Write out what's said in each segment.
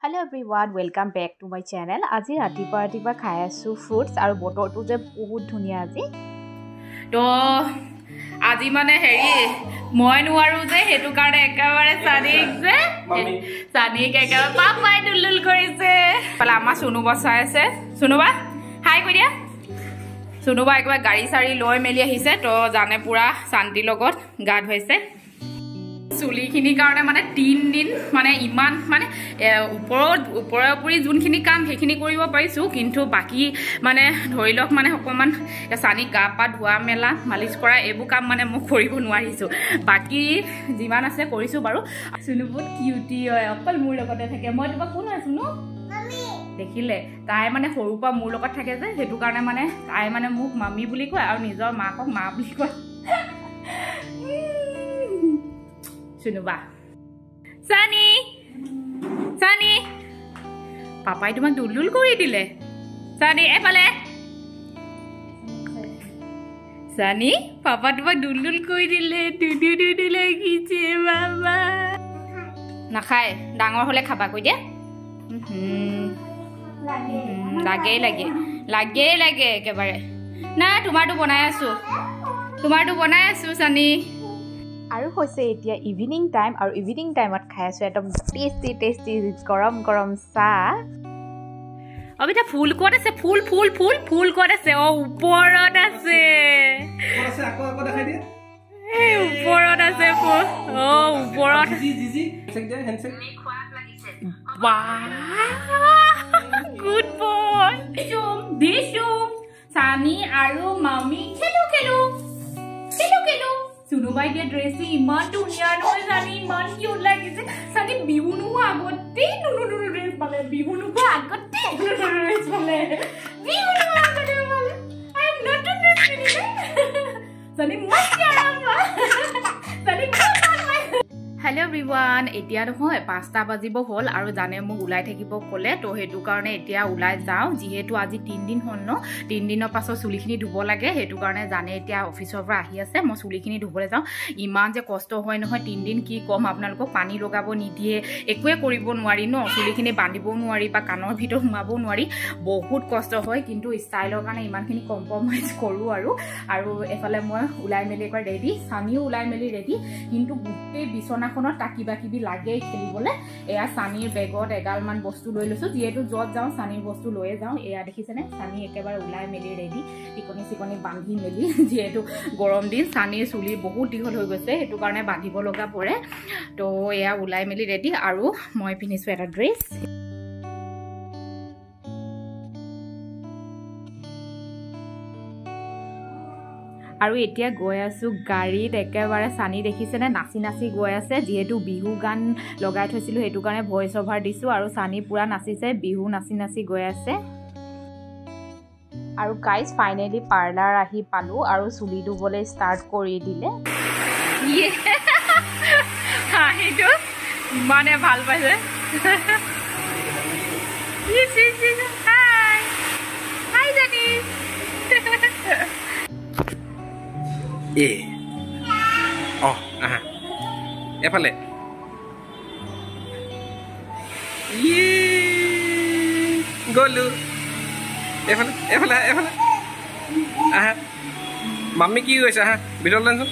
Hello everyone, welcome back to my channel. আজি ৰাতিপুৱা ৰাতিপুৱা খাই আছোঁ ফ্ৰুটছ আৰু বতৰটো যে বহুত ধুনীয়া আজি। তো আজি মানে হেৰি মই নোৱাৰো যে, সেইটো কাৰণে একেবাৰে চানিক যে চানিক একেবাৰে পাপাই দুলদুল কৰিছে। এইফালে আমাৰ চুনুবা চাই আছে। চুনুবা হাই কৈ দিয়া। চুনুবা একেবাৰে গাড়ী চাড়ী লৈ মেলি আহিছে, তো জানে পুৰা শান্তিৰ লগত গা ধুৱাইছে। চুলিখিনিৰ কাৰণে মানে 3 দিন মানে ইমান মানে ওপৰত ওপৰে ওপৰি যোনখিনি কাম সেইখিনি কৰিব পাৰিছোঁ, কিন্তু বাকী মানে ধৰি লওক মানে অকণমান চানি গা পা ধোৱা মেলা, মালিচ কৰা এইবোৰ কাম মানে মই কৰিব নোৱাৰিছোঁ। বাকী যিমান আছে কৰিছোঁ বাৰু। চুনু বহুত কিউটি হয়, অকল মোৰ লগতে থাকে। মই তোমাক কোন হয় চুনু? দেখিলে, তাই মানে সৰুৰ পৰা মোৰ লগত থাকে যে, সেইটো কাৰণে মানে তাই মানে মোক মামী বুলি কয় আৰু নিজৰ মাকক মা বুলি কয়। চুনুবা, চানি, চানি, পাপাই তোমাক দুলদুল কৰি দিলে। চানি, এফালে চানি, পাপা তোমাক দুলদুল কৰি দিলে। দুদু দুদু লাগিছে বাবা। নাখায়, ডাঙৰ হ'লে খাবা কৈ দিয়া। লাগেই লাগে, লাগেই লাগে একেবাৰে। নাই, তোমাৰটো বনাই আছো, তোমাৰটো বনাই আছো চানি। আৰু হৈছে এতিয়া ইভিনিং টাইম আৰু ইভিনিং টাইমত খাই আছোঁ একদম টেষ্টি টেষ্টি গৰম গৰম চাহ। অবিতা, ফুল ক'ত আছে? ফুল ফুল ফুল ফুল ক'ত আছে? অ, ওপৰত আছে। এই ওপৰত আছে ফুল। অ, ওপৰত। বাহ, গুড বয়। দিছো চানি আৰু মামী খেলো খেলো খেলো খেলো। চুনুবাই দিয়া ড্ৰেছটো ইমান ধুনীয়া নহয় চানি? ইমান কিউট লাগিছে চানি। বিহু নোহোৱা আগতেই নতুন নতুন ড্ৰেছ পালে, বিহু নোহোৱা আগতেই নতুন নতুন ড্ৰেছ পালে, বিহু নোহোৱা আগতে পালে আৰু নতুন ড্ৰেছ পিন্ধিলে চানি। চানি। হেল্ল' এভৰিৱান, এতিয়া নহয় 5টা বাজিব হ'ল আৰু জানে মোক ওলাই থাকিব ক'লে, তো সেইটো কাৰণে এতিয়া ওলাই যাওঁ। যিহেতু আজি 3দিন হ'ল ন, 3দিনৰ পাছত চুলিখিনি ধুব লাগে, সেইটো কাৰণে জানে এতিয়া অফিচৰ পৰা আহি আছে, মই চুলিখিনি ধুবলৈ যাওঁ। ইমান যে কষ্ট হয় নহয় 3দিন, কি ক'ম আপোনালোকক। পানী লগাব নিদিয়ে, একোৱে কৰিব নোৱাৰি ন, চুলিখিনি বান্ধিবও নোৱাৰি বা কাণৰ ভিতৰত সোমাবও নোৱাৰি, বহুত কষ্ট হয়। কিন্তু ষ্টাইলৰ কাৰণে ইমানখিনি কম্প্ৰমাইজ কৰোঁ আৰু। আৰু এফালে মই ওলাই মেলি এবাৰ ৰেডি, চানিও ওলাই মেলি ৰেডি, কিন্তু গোটেই বিচনাখনত তাক কিবা কিবি লাগে খেলিবলৈ। এয়া চানিৰ বেগত এগালমান বস্তু লৈ লৈছোঁ, যিহেতু য'ত যাওঁ চানিৰ বস্তু লৈয়ে যাওঁ। এয়া দেখিছেনে, চানি একেবাৰে ওলাই মেলি ৰেডি, টিকনি চিকনি বান্ধি মেলি। যিহেতু গৰম দিন, চানিৰ চুলি বহুত দীঘল হৈ গৈছে, সেইটো কাৰণে বান্ধিব লগা পৰে। তো এয়া ওলাই মেলি ৰেডি আৰু মই পিন্ধিছোঁ এটা ড্ৰেছ। আৰু এতিয়া গৈ আছোঁ গাড়ীত একেবাৰে। চানি দেখিছেনে, নাচি নাচি গৈ আছে। যিহেতু বিহু গান লগাই থৈছিলোঁ, সেইটো কাৰণে ভইচ অভাৰ দিছোঁ আৰু চানি পূৰা নাচিছে, বিহু নাচি নাচি গৈ আছে। আৰু গাইজ, ফাইনেলি পাৰ্লাৰ আহি পালোঁ আৰু চুলি ধুবলৈ ষ্টাৰ্ট কৰি দিলে। হাঁহিটো ইমানে ভাল পাইছে। হাই হাই জানি। এ অঁ, আহা এফালে। ইয়ে গ'লো। এফালে এফালে এফালে আহা। মাম্মী কি কৈছে? আহা ভিতৰলৈ আনচোন।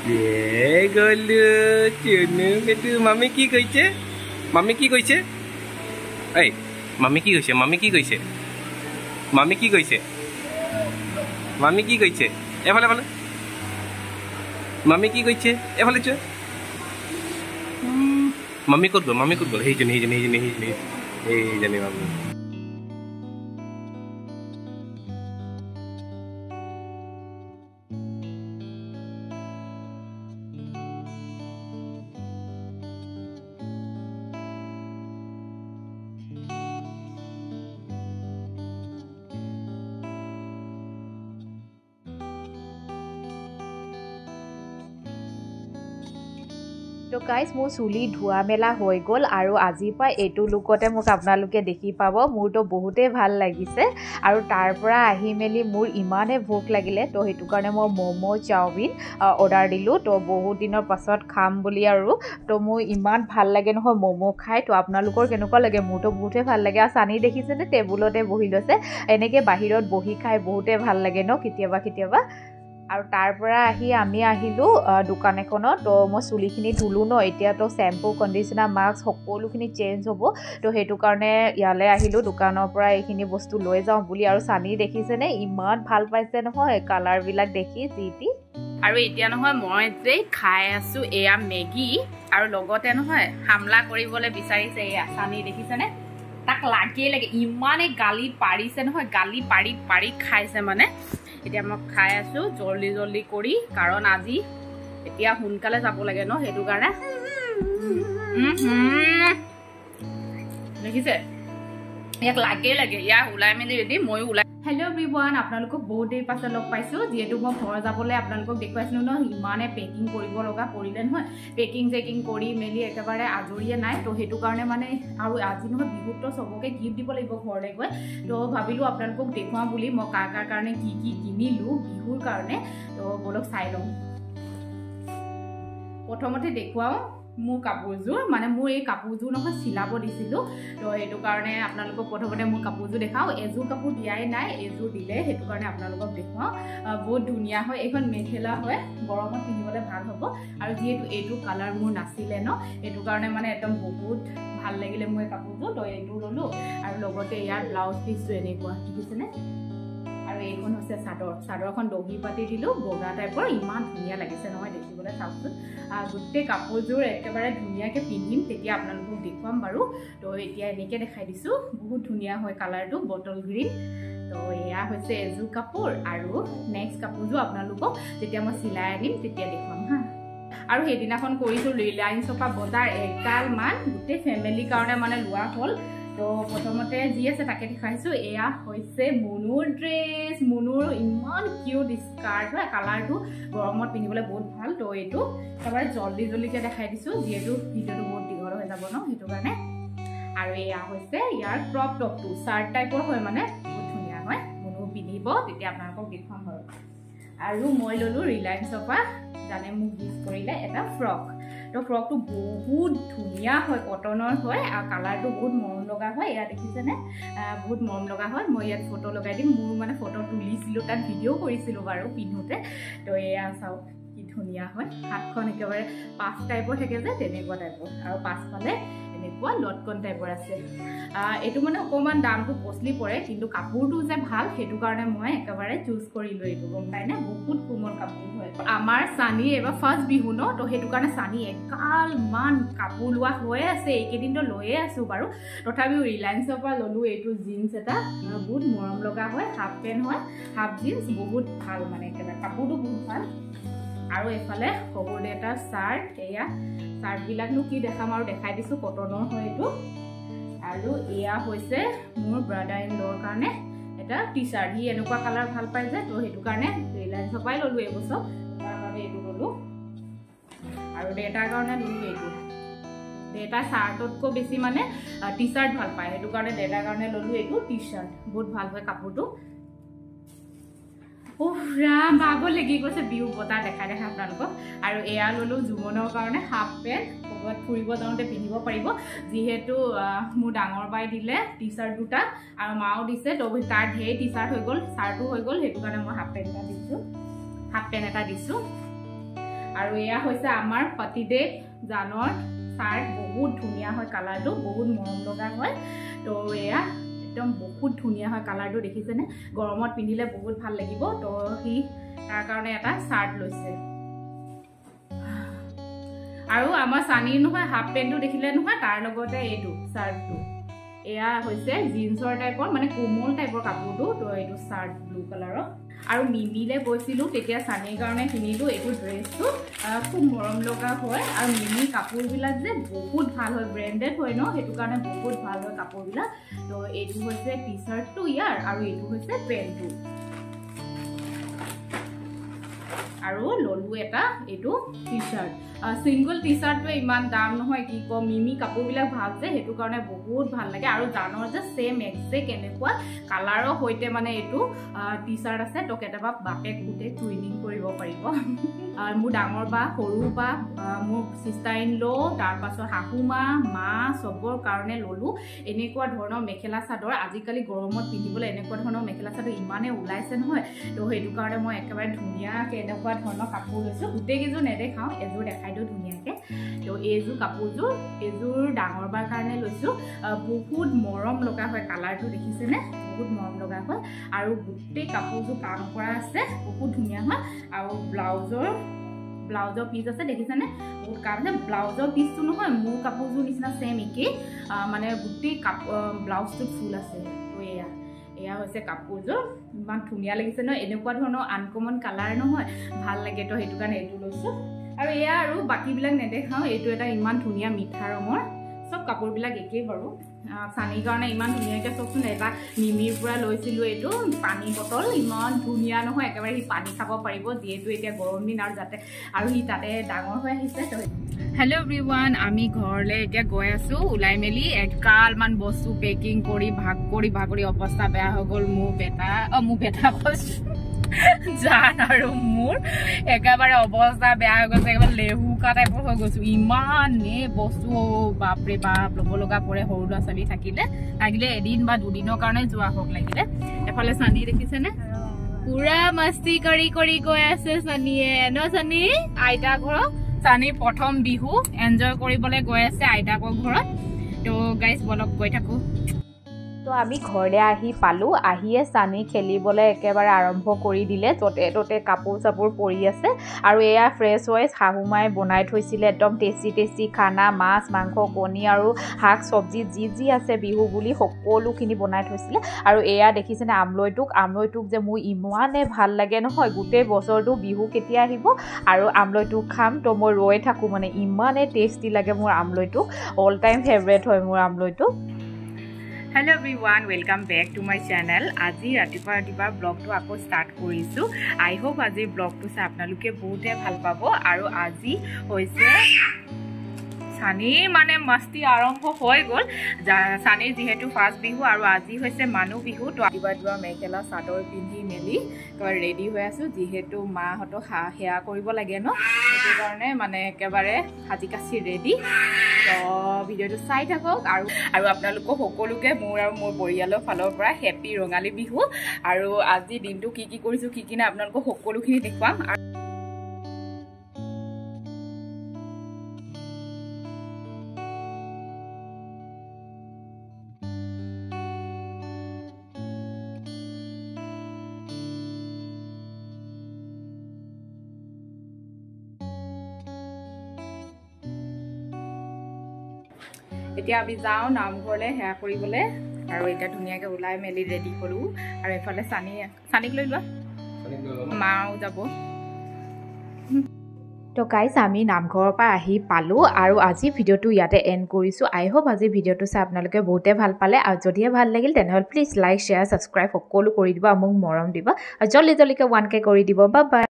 এ গ'লো চুনু পেটু। মাম্মী কি কৈছে? মাম্মী কি কৈছে? এই মাম্মী কি কৈছে? মাম্মী কি কৈছে? মাম্মী কি কৈছে? মাম্মী কি কৈছে? এফালে এফালে। মাম্মী কি কৈছে? এফালে চোৱা। মাম্মী ক'ত গ'ল? মাম্মী ক'ত গ'ল? সেইজনী সেইজনী সেইজনী সেইজনী সেইজনী মাম্মী। তো গাইজ মোৰ চুলি ধোৱা মেলা হৈ গ'ল আৰু আজিৰ পৰা এইটো লুকতে মোক আপোনালোকে দেখি পাব। মোৰতো বহুতেই ভাল লাগিছে। আৰু তাৰ পৰা আহি মেলি মোৰ ইমানেই ভোক লাগিলে, তো সেইটো কাৰণে মই ম'ম' চাওমিন অৰ্ডাৰ দিলোঁ। তো বহুত দিনৰ পাছত খাম বুলি আৰু তো মোৰ ইমান ভাল লাগে নহয় ম'ম' খাই। তো আপোনালোকৰ কেনেকুৱা লাগে? মোৰতো বহুতেই ভাল লাগে। আৰু চানি দেখিছেনে টেবুলতে বহি লৈছে, এনেকৈ বাহিৰত বহি খাই বহুতেই ভাল লাগে ন কেতিয়াবা কেতিয়াবা। আৰু তাৰ পৰা আহি আমি আহিলোঁ দোকান এখনত। তো মই চুলিখিনি ধুলোঁ ন, এতিয়াতো শ্বেম্পু কণ্ডিচনাৰ মাস্ক সকলোখিনি চেঞ্জ হ'ব, তো সেইটো কাৰণে ইয়ালৈ আহিলোঁ, দোকানৰ পৰা এইখিনি বস্তু লৈ যাওঁ বুলি। আৰু চানি দেখিছেনে ইমান ভাল পাইছে নহয় কালাৰবিলাক দেখি যি টি। আৰু এতিয়া নহয় মই যে খাই আছোঁ এয়া মেগী, আৰু লগতে নহয় হামলা কৰিবলৈ বিচাৰিছে এয়া চানি দেখিছেনে, তাক লাগেই লাগে, ইমানেই গালি পাৰিছে নহয়, গালি পাৰি পাৰি খাইছে মানে। এতিয়া মই খাই আছোঁ জল্দি জল্দি কৰি, কাৰণ আজি এতিয়া সোনকালে যাব লাগে ন, সেইটো কাৰণে। দেখিছে ইয়াক লাগেই লাগে, ইয়াক ওলাই মেলি ৰেডি, ময়ো ওলাই। হেল্ল' এভৰিৱান, আপোনালোকক বহুত দেৰি পাছত লগ পাইছোঁ। যিহেতু মই ঘৰ যাবলৈ আপোনালোকক দেখুৱাইছিলোঁ ন, ইমানে পেকিং কৰিব লগা পৰিলে নহয়, পেকিং চেকিং কৰি মেলি একেবাৰে আজৰিয়ে নাই। তো সেইটো কাৰণে মানে আৰু আজি নহয় বিহুততো চবকে গিফ্ট দিব লাগিব ঘৰলৈ গৈ, তো ভাবিলোঁ আপোনালোকক দেখুৱাওঁ বুলি মই কাৰ কাৰ কাৰণে কি কি কিনিলোঁ বিহুৰ কাৰণে। তো ব'লক চাই লওঁ। প্ৰথমতে দেখুৱাওঁ মোৰ কাপোৰযোৰ, মানে মোৰ এই কাপোৰযোৰ নহয় চিলাব দিছিলোঁ, তো সেইটো কাৰণে আপোনালোকক প্ৰথমতে মোৰ কাপোৰযোৰ দেখাওঁ। এযোৰ কাপোৰ দিয়াই নাই, এযোৰ দিলে, সেইটো কাৰণে আপোনালোকক দেখুৱাওঁ। বহুত ধুনীয়া হয়, এইখন মেখেলা হয়, গৰমত পিন্ধিবলৈ ভাল হ'ব। আৰু যিহেতু এইটো কালাৰ মোৰ নাছিলে ন, সেইটো কাৰণে মানে একদম বহুত ভাল লাগিলে মোৰ এই কাপোৰযোৰ, তো এইটো ল'লোঁ। আৰু লগতে ইয়াৰ ব্লাউজ পিচটো এনেকুৱা দেখিছেনে। আৰু এইখন হৈছে চাদৰ, চাদৰখন দহি পাতি দিলোঁ, বগা টাইপৰ, ইমান ধুনীয়া লাগিছে নহয় দেখিবলৈ, চাওকচোন। গোটেই কাপোৰযোৰ একেবাৰে ধুনীয়াকৈ পিন্ধিম, তেতিয়া আপোনালোকক দেখুৱাম বাৰু। তো এতিয়া এনেকৈ দেখাই দিছোঁ, বহুত ধুনীয়া হয় কালাৰটো, বটল গ্ৰীণ। তো এয়া হৈছে এযোৰ কাপোৰ। আৰু নেক্সট কাপোৰযোৰ আপোনালোকক যেতিয়া মই চিলাই আনিম তেতিয়া দেখুৱাম হা। আৰু সেইদিনাখন কৰিছোঁ ৰিলায়েন্সৰ পৰা বজাৰ এগালমান, গোটেই ফেমিলিৰ কাৰণে মানে লোৱা হ'ল। তো প্ৰথমতে যি আছে তাকে দেখাইছোঁ। এয়া হৈছে মুনুৰ ড্ৰেছ, মুনুৰ ইমান কিউট স্কাৰ্ট হয়, কালাৰটো গৰমত পিন্ধিবলৈ বহুত ভাল। তো এইটো একেবাৰে জল্দি জল্দিকৈ দেখাই দিছোঁ, যিহেতু ভিডিঅ'টো বহুত দীঘল হৈ যাব ন, সেইটো কাৰণে। আৰু এয়া হৈছে ইয়াৰ ক্ৰপ টপটো, চাৰ্ট টাইপৰ হয়, মানে বহুত ধুনীয়া হয়, মুনু পিন্ধিব তেতিয়া আপোনালোকক দেখুৱাম বাৰু। আৰু মই ল'লোঁ ৰিলায়েন্সৰ পৰা, জানে মোক গিফ্ট কৰিলে এটা ফ্ৰক। তো ফ্ৰকটো বহুত ধুনীয়া হয়, কটনৰ হয় আৰু কালাৰটো বহুত মৰম লগা হয়। এয়া দেখিছেনে, বহুত মৰম লগা হয়। মই ইয়াত ফটো লগাই দিম, মোৰ মানে ফটো তুলিছিলোঁ, তাত ভিডিঅ' কৰিছিলোঁ বাৰু পিন্ধোতে। তো এয়া চাওক কি ধুনীয়া হয়, হাতখন একেবাৰে পাফ টাইপৰ থাকে যে তেনেকুৱা টাইপৰ, আৰু পাছফালে এনেকুৱা লটকন টাইপৰ আছে। এইটো মানে অকণমান দামটো কষ্টলি পৰে, কিন্তু কাপোৰটো যে ভাল সেইটো কাৰণে মই একেবাৰে চুজ কৰিলোঁ এইটো, গম পায়নে, বহুত কোমল কাপোৰ হয়। আমাৰ চানি এইবাৰ ফাৰ্ষ্ট বিহু ন, তো সেইটো কাৰণে চানি এগালমান কাপোৰ লোৱা হৈয়ে আছে, এইকেইদিনতো লৈয়ে আছোঁ বাৰু। তথাপিও ৰিলায়েন্সৰ পৰা ল'লোঁ এইটো জিন্স এটা, বহুত মৰম লগা হয়, হাফ পেণ্ট হয়, হাফ জিন্স, বহুত ভাল মানে একেবাৰে কাপোৰটো বহুত ভাল। আৰু এইফালে শহুৰ দেউতাৰ চাৰ্ট, এয়া চাৰ্টবিলাকনো কি দেখাম আৰু, দেখাই দিছোঁ, কটনৰ হয় এইটো। আৰু এয়া হৈছে মোৰ ব্ৰাদাৰ ইন ল'ৰ কাৰণে এটা টি চাৰ্ট, সি এনেকুৱা কালাৰ ভাল পায় যে, তো সেইটো কাৰণে ৰিলায়েন্সৰ পৰাই ল'লোঁ এইবছৰ, তাৰ কাৰণে এইটো ল'লোঁ। আৰু দেউতাৰ কাৰণে ল'লোঁ এইটো, দেউতাৰ চাৰ্টতকৈ বেছি মানে টি চাৰ্ট ভাল পায়, সেইটো কাৰণে দেউতাৰ কাৰণে ল'লোঁ এইটো টি চাৰ্ট, বহুত ভাল হয় কাপোৰটো। উফ ৰাম, ভাগৰ লাগি গৈছে বিহু বজাৰ দেখাই দেখাই আপোনালোকক। আৰু এয়া ল'লোঁ জুমনৰ কাৰণে হাফ পেণ্ট, ক'ৰবাত ফুৰিব যাওঁতে পিন্ধিব পাৰিব, যিহেতু মোৰ ডাঙৰ বাই দিলে টি চাৰ্ট দুটা আৰু মাও দিছে, তো তাৰ ঢেৰ টি চাৰ্ট হৈ গ'ল, চাৰ্টো হৈ গ'ল, সেইটো কাৰণে মই হাফ পেণ্ট এটা দিছোঁ, হাফ পেণ্ট এটা দিছোঁ। আৰু এয়া হৈছে আমাৰ পতিদেৱ জানৰ চাৰ্ট, বহুত ধুনীয়া হয় কালাৰটো, বহুত মৰম লগা হয়। তো এয়া একদম বহুত ধুনীয়া হয় কালাৰটো, দেখিছেনে, গৰমত পিন্ধিলে বহুত ভাল লাগিব। তো সি তাৰ কাৰণে এটা চাৰ্ট লৈছে। আৰু আমাৰ চানিৰ নহয় হাফ পেণ্টটো দেখিলে নহয়, তাৰ লগতে এইটো চাৰ্টটো, এয়া হৈছে জিন্সৰ টাইপৰ, মানে কোমল টাইপৰ কাপোৰটো, তো এইটো চাৰ্ট ব্লু কালাৰৰ। আৰু মিমিলে গৈছিলোঁ তেতিয়া চানিৰ কাৰণে কিনিলোঁ এইটো ড্ৰেছটো, খুব মৰম লগা হয়। আৰু মিমি কাপোৰবিলাক যে বহুত ভাল হয়, ব্ৰেণ্ডেড হয় ন, সেইটো কাৰণে বহুত ভাল হয় কাপোৰবিলাক। তো এইটো হৈছে টি চাৰ্টটো ইয়াৰ, আৰু এইটো হৈছে পেণ্টটো। আৰু ল'লোঁ এটা এইটো টি চাৰ্ট। ছিংগল টি চাৰ্টটোৱে ইমান দাম নহয়, কি কম। মিমি কাপোৰবিলাক ভাল যে, সেইটো কাৰণে বহুত ভাল লাগে। আৰু জানৰ যে ছেম একজেক্ট এনেকুৱা কালাৰৰ সৈতে মানে এইটো টি চাৰ্ট আছে, তো কেতিয়াবা বাপেক গোটেই টুইনিং কৰিব পাৰিব। মোৰ ডাঙৰ বা, সৰু বা, মোৰ চিষ্টাৰ ইন ল', তাৰপাছত শাহু মা, মা চবৰ কাৰণে ল'লোঁ এনেকুৱা ধৰণৰ মেখেলা চাদৰ। আজিকালি গৰমত পিন্ধিবলৈ এনেকুৱা ধৰণৰ মেখেলা চাদৰ ইমানেই ওলাইছে নহয়, তো সেইটো কাৰণে মই একেবাৰে ধুনীয়াকৈ এনেকুৱা ধৰণৰ কাপোৰ লৈছোঁ। গোটেইকেইযোৰ নেদেখাওঁ, এযোৰ দেখাই দিওঁ ধুনীয়াকৈ। তো এইযোৰ কাপোৰযোৰ এইযোৰ ডাঙৰ বাৰ কাৰণে লৈছোঁ। বহুত মৰম লগা হয়, কালাৰটো দেখিছেনে, বহুত মৰম লগা হয়। আৰু গোটেই কাপোৰযোৰ কাম কৰা আছে, বহুত ধুনীয়া হয়। আৰু ব্লাউজৰ পিচ আছে, দেখিছেনে, বহুত কাম আছে। ব্লাউজৰ পিচটো নহয় মোৰ কাপোৰযোৰ নিচিনা ছেম একেই, মানে গোটেই ব্লাউজটোত ফুল আছে। তো এয়া হৈছে কাপোৰযোৰ, ইমান ধুনীয়া লাগিছে ন, এনেকুৱা ধৰণৰ আনকমন কালাৰ নহয়, ভাল লাগে। তো সেইটো কাৰণে এইটো লৈছোঁ। আৰু এয়া আৰু বাকীবিলাক নেদেখাওঁ। এইটো এটা ইমান ধুনীয়া মিঠা ৰঙৰ, চব কাপোৰবিলাক একেই বাৰু। চানীৰ কাৰণে ইমান ধুনীয়াকৈ চাওকচোন, এটা মিমিৰ পৰা লৈছিলোঁ এইটো পানী বটল, ইমান ধুনীয়া নহয়, একেবাৰে সি পানী খাব পাৰিব, যিহেতু এতিয়া গৰম দিন আৰু যাতে আৰু সি তাতে ডাঙৰ হৈ আহিছে। তো হেল্ল' এভৰিৱান, আমি ঘৰলৈ এতিয়া গৈ আছোঁ। ওলাই মেলি এগালমান বস্তু পেকিং কৰি ভাগ কৰি অৱস্থা বেয়া হৈ গ'ল। মোৰ বেটা কৈছোঁ, জান আৰু মোৰ একেবাৰে অৱস্থা বেয়া হৈ গৈছে, একেবাৰে লেহুকা টাইপৰ হৈ গৈছোঁ। ইমানেই বস্তু, বাপৰে বাপ, ল'ব লগা পৰে সৰু ল'ৰা ছোৱালী থাকিলে, লাগিলে এদিন বা দুদিনৰ কাৰণে যোৱা হওক লাগিলে। এফালে চানী দেখিছেনে, পুৰা মস্তি কৰি কৰি গৈ আছে চানীয়ে ন। চানী আইতা ঘৰত, চানীৰ প্ৰথম বিহু এনজয় কৰিবলৈ গৈ আছে আইতাকৰ ঘৰত। তো গাইজ বলক গৈ থাকোঁ। তো আমি ঘৰলৈ আহি পালোঁ। আহিয়ে চানী খেলিবলৈ একেবাৰে আৰম্ভ কৰি দিলে, য'তে ত'তে কাপোৰ চাপোৰ পৰি আছে। আৰু এয়া ফ্ৰেছ হৈ শাহুমাই বনাই থৈছিলে একদম টেষ্টি টেষ্টি খানা, মাছ মাংস কণী আৰু শাক চব্জি যি যি আছে বিহু বুলি সকলোখিনি বনাই থৈছিলে। আৰু এয়া দেখিছেনে আমলৈটোক যে মোৰ ইমানেই ভাল লাগে নহয়, গোটেই বছৰটো বিহু কেতিয়া আহিব আৰু আমলৈটোক খাম, তো মই ৰৈ থাকোঁ, মানে ইমানেই টেষ্টি লাগে মোৰ আমলৈটোক, অল টাইম ফেভৰেট হয় মোৰ আমলৈটোক। Hello everyone, welcome back to my channel. আজি ৰাতিপুৱা ব্লগটো আকৌ ষ্টাৰ্ট কৰিছোঁ। আই হোপ আজিৰ ব্লগটো চাই আপোনালোকে বহুতে ভাল পাব। আৰু আজি হৈছে চানীৰ মানে মস্তি আৰম্ভ হৈ গ'ল। চানীৰ যিহেতু ফাৰ্ষ্ট বিহু আৰু আজি হৈছে মানুহ বিহু। তো ৰাতিপুৱা মেখেলা চাদৰ পিন্ধি মেলি ৰেডি হৈ আছোঁ, যিহেতু মাহঁতক সেৱা কৰিব লাগে ন, সেইটো কাৰণে মানে একেবাৰে সাজি কাচি ৰেডি। তো ভিডিঅ'টো চাই থাকক। আৰু আৰু আপোনালোকক সকলোকে মোৰ আৰু মোৰ পৰিয়ালৰ ফালৰ পৰা হেপী ৰঙালী বিহু। আৰু আজি দিনটো কি কি কৰিছোঁ কি কি নাই আপোনালোকক সকলোখিনি দেখুৱাম। এতিয়া আমি যাওঁ নামঘৰলৈ সেৱা কৰিবলৈ। আৰু এতিয়া ধুনীয়াকৈ ওলাই মেলি ৰেডি হ'লোঁ। আৰু এইফালে চানীক লৈ লোৱা, মাও যাব। তো গাইজ আমি নামঘৰৰ পৰা আহি পালোঁ আৰু আজি ভিডিঅ'টো ইয়াতে এণ্ড কৰিছোঁ। আই হোপ আজি ভিডিঅ'টো চাই আপোনালোকে বহুতে ভাল পালে। আৰু যদিহে ভাল লাগিল তেনেহ'লে প্লিজ লাইক শ্বেয়াৰ ছাবস্ক্ৰাইব সকলো কৰি দিব আৰু মোক মৰম দিব আৰু জল্দি জল্দিকৈ 1K কৰি দিব। Bye bye.